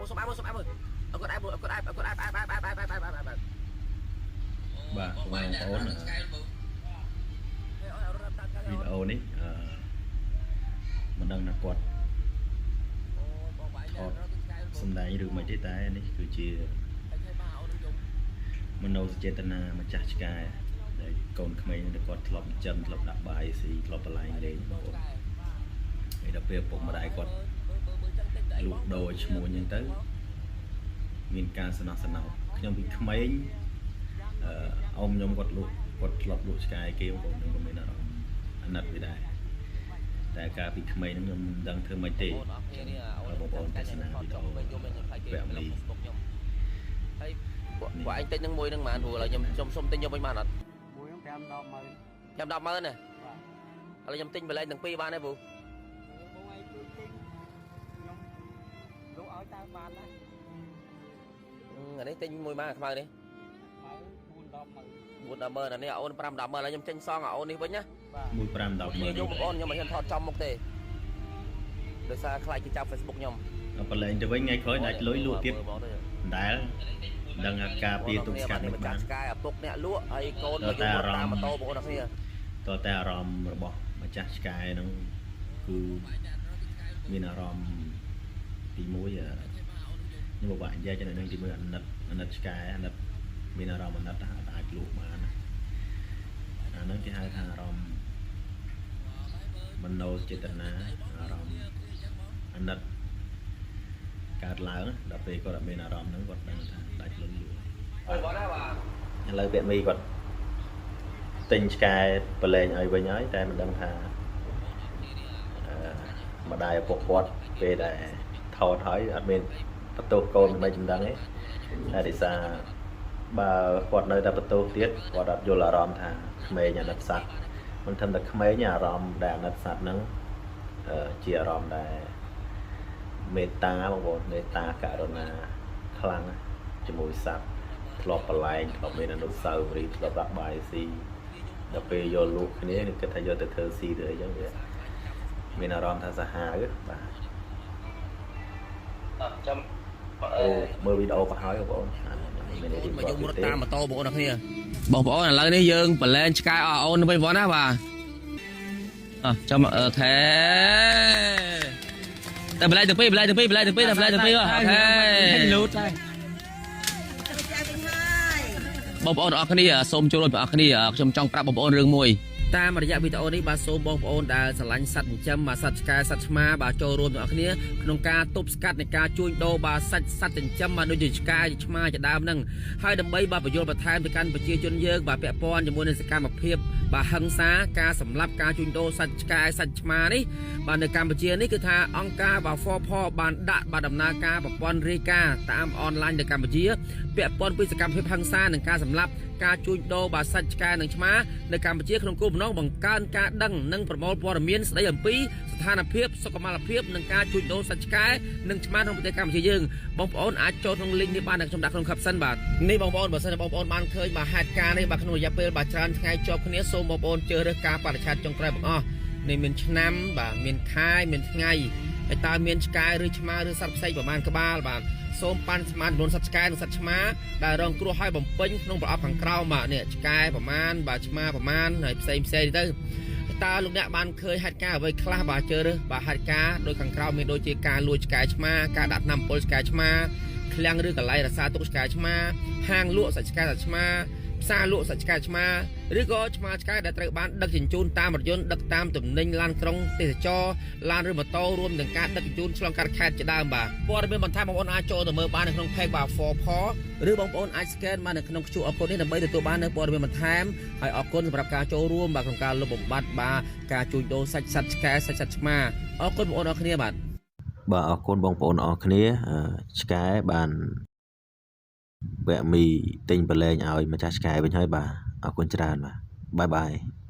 សុំអាយមើលសុំអាយមើលអត់គាត់អាយមើលអត់គាត់អាយអត់គាត់អាយអាយអាយអាយអាយអាយអាយអាយ បាទបងប្អូនវីដេអូនេះអឺមិនដឹងថាគាត់ថតសម្ដែងឬមិនទេតែនេះគឺជាមនោសចេតនាម្ចាស់ឆ្កែដែលកូនក្មេងដែលគាត់ធ្លាប់ចិញ្ចឹមធ្លាប់ដាក់បាយស៊ីធ្លាប់បលែងលេងបងប្អូនហើយដល់ពេលឪពុកម្ដាយគាត់លក់ដូរឲ្យឈ្មួញហ្នឹងទៅមានការសំណោះសំណោខ្ញុំពីក្មេងអឺអ៊ំខ្ញុំគាត់លក់គាត់ធ្លាប់លក់ឆ្កែគេបងប្អូនខ្ញុំក៏មានអារម្មណ៍អាណិតវាដែរតែកាលពីក្មេងហ្នឹងខ្ញុំមិនដឹងធ្វើម៉េចទេបងប្អូនទស្សនាវីដេអូវគ្គមលី ហើយពួកឯងទិញនឹងមួយនឹងប៉ុន្មានព្រោះឥឡូវខ្ញុំខ្ញុំសុំទិញយកវិញបានអត់ មួយនឹង5 10ម៉ឺន 5 10ម៉ឺនណា បាទ ឥឡូវខ្ញុំទិញបលែងទាំងពីរបានទេពូ បងឯងជួយទិញខ្ញុំលក់ឲ្យតើបានដែរ អានេះទិញមួយបានខ្មៅនេះ ខ្មៅ4 10ម៉ឺន 4 10ម៉ឺនអានេះអូន5 10ម៉ឺនឥឡូវខ្ញុំចេញសងអាអូននេះវិញណា បាទ មួយ5 10ម៉ឺន យកបងប្អូនខ្ញុំមិនហ៊ានថតចំមុខទេដោយសារខ្លាចគេចាប់ Facebook ខ្ញុំ បលែងទៅវិញថ្ងៃក្រោយដាច់លុយលក់ទៀតដែលដឹងថាការពារទុកស្កាត់មិនបាន ឆ្កែឪពុកអ្នកលក់ហើយកូនមកយកតាមម៉ូតូបងប្អូនគ្នា តើតែអារម្មណ៍របស់ម្ចាស់ឆ្កែហ្នឹងគឺមានអារម្មណ៍ទី1ខ្ញុំពិបាកនិយាយចំណុចហ្នឹងទី1អាណិតអាណិតឆ្កែអាណិតមានអារម្មណ៍អាណិតអាចលក់បានអាហ្នឹងគេហៅថាអារម្មណ៍មនោចេតនាអារម្មណ៍អាណិតកើតឡើងដល់ពេលគាត់អត់មានអារម្មណ៍ហ្នឹងគាត់ដឹងថាដាច់លុយលក់ឥឡូវពាក់មីគាត់ទិញឆ្កែប្រឡែងឲ្យវិញហើយតែមិនដឹងថាម្ដាយឪពុកគាត់ពេលដែលថតហើយអត់មានបន្ទោសកូនមិនចំណឹងទេតែដោយសារបើគាត់នៅតែបន្ទោសទៀតគាត់អត់យល់អារម្មណ៍ថាក្មេងអាណិតសត្វមិនត្រឹមតែក្មេងអារម្មណ៍ដែលអាណិតសត្វហ្នឹងជាអារម្មណ៍ដែលមេត្តាបងប្អូនមេត្តាករុណាខ្លាំងជាមួយសត្វធ្លាប់ប្រឡែងធ្លាប់មានអនុស្សាវរីយ៍ធ្លាប់ដាក់បាយស៊ីដល់ពេលយកលក់គ្នាគិតថាយកទៅធ្វើស៊ីទៅអីចឹងវាមានអារម្មណ៍ថាសាហាវបាទ ចាំ អូមើលវីដេអូក៏ហើយបងប្អូន មានមកយំរត់តាមម៉ូតូបងប្អូនគ្នាបងប្អូនឥឡូវនេះយើងប្រឡែងឆ្កែអស់អូនវិញបងណាបាទអោះចាំ OK តែបលែងទាំងពីរបលែងទាំងពីរបលែងទាំងពីរតែបលែងទាំងពីរ OK លូតហើយ បងប្អូនអរគ្នាសូមចូលរួមបងប្អូនគ្នាខ្ញុំចង់ប្រាប់បងប្អូនរឿងមួយតាមរយៈវីដេអូនេះបាទសូមបងប្អូនដែលស្រឡាញ់សត្វចិញ្ចឹមបាទសត្វឆ្កែសត្វឆ្មាបាទចូលរួមទាំងអស់គ្នាក្នុងការទប់ស្កាត់នៃការជួញដូរបាទសាច់សត្វចិញ្ចឹមបាទដូចជាឆ្កែឆ្មាជាដើមហ្នឹងហើយដើម្បីបាទបញ្យល់បន្ថែមទៅកាន់ប្រជាជនយើងបាទពាក់ព័ន្ធជាមួយនឹងសកម្មភាពបាទហិង្សាការសម្លាប់ការជួញដូរសត្វឆ្កែសត្វឆ្មានេះបាទនៅកម្ពុជានេះគឺថាអង្គការបាទ 4PAW បានដាក់បាទដំណើរការប្រព័ន្ធរាយការណ៍តាមអនឡាញនៅកម្ពុជាពាក់ព័ន្ធពីសកម្មភាពហិង្សានិងការសម្លាប់ការជួញដូរបាទសាច់ឆ្កែនិងឆ្មានៅកម្ពុជាក្នុងគោលបំណងបង្កើនការដឹងនិងប្រមូលព័ត៌មានស្ដីអំពីស្ថានភាពសុខុមាលភាពនិងការជួញដូរសាច់ឆ្កែនិងឆ្មាក្នុងប្រទេសកម្ពុជាយើងបងប្អូនអាចចូលក្នុង link នេះបានដែលខ្ញុំដាក់ក្នុង caption បាទនេះបងប្អូនបើសិនជាបងប្អូនបានឃើញបាទហេតុការណ៍នេះបាទក្នុងរយៈពេលបាទច្រើនថ្ងៃជាប់គ្នាសូមបងប្អូនជ្រើសរើសការបរិច្ឆេទចុងក្រោយបង្អស់នេះមានឆ្នាំបាទមានខែមានថ្ងៃហើយតើមានឆ្កែឬឆ្មាឬសត្វផ្សេងប្រមាណក្បាលបាទសូមប៉ាន់ស្មានចំនួនសត្វឆ្កែនិងសត្វឆ្មាដែលរងគ្រោះឲ្យបំពេញក្នុងប្រអប់ខាងក្រោមបាទនេះឆ្កែប្រមាណបាទឆ្មាប្រមាណហើយផ្សេងផ្សេងទៅតើលោកអ្នកបានឃើញហេតុការណ៍អ្វីខ្លះបាទជឿរើសបាទហេតុការណ៍ដោយខាងក្រោមមានដូចជាការលួចឆ្កែឆ្មាការដាក់ថ្នាំពុលឆ្កែឆ្មាឃ្លាំងឬកន្លែងរក្សាទុកឆ្កែឆ្មាហាងលក់សាច់ឆ្កែសាច់ឆ្មាផ្សារលក់សាច់ឆ្កែឆ្មាឬក៏ឆ្មាឆ្កែដែលត្រូវបានដឹកជញ្ជូនតាមរថយន្តដឹកតាមទំនិញឡានក្រុងទេសចរឡានឬម៉ូតូរួមទាំងការដឹកជញ្ជូនឆ្លងកាត់ខេត្តជាដើមបាទព័ត៌មានបន្ថែមបងប្អូនអាចចូលទៅមើលបាននៅក្នុង page បាទ 4PAW ឬបងប្អូនអាច scan បាននៅក្នុង QR code នេះដើម្បីទទួលបាននៅព័ត៌មានបន្ថែមហើយអរគុណសម្រាប់ការចូលរួមបាទក្នុងការលុបបំបាត់បាទការជួញដូរសាច់សត្វឆ្កែសាច់សត្វឆ្មាអរគុណបងប្អូនអរគ្នាបាទ បាទអរគុណបងប្អូនអរគ្នាឆ្កែបានវគ្គមីទិញប្រឡែងឲ្យម្ចាស់ឆ្កែវិញហើយបាទអរគុណច្រើនបាទ bye bye.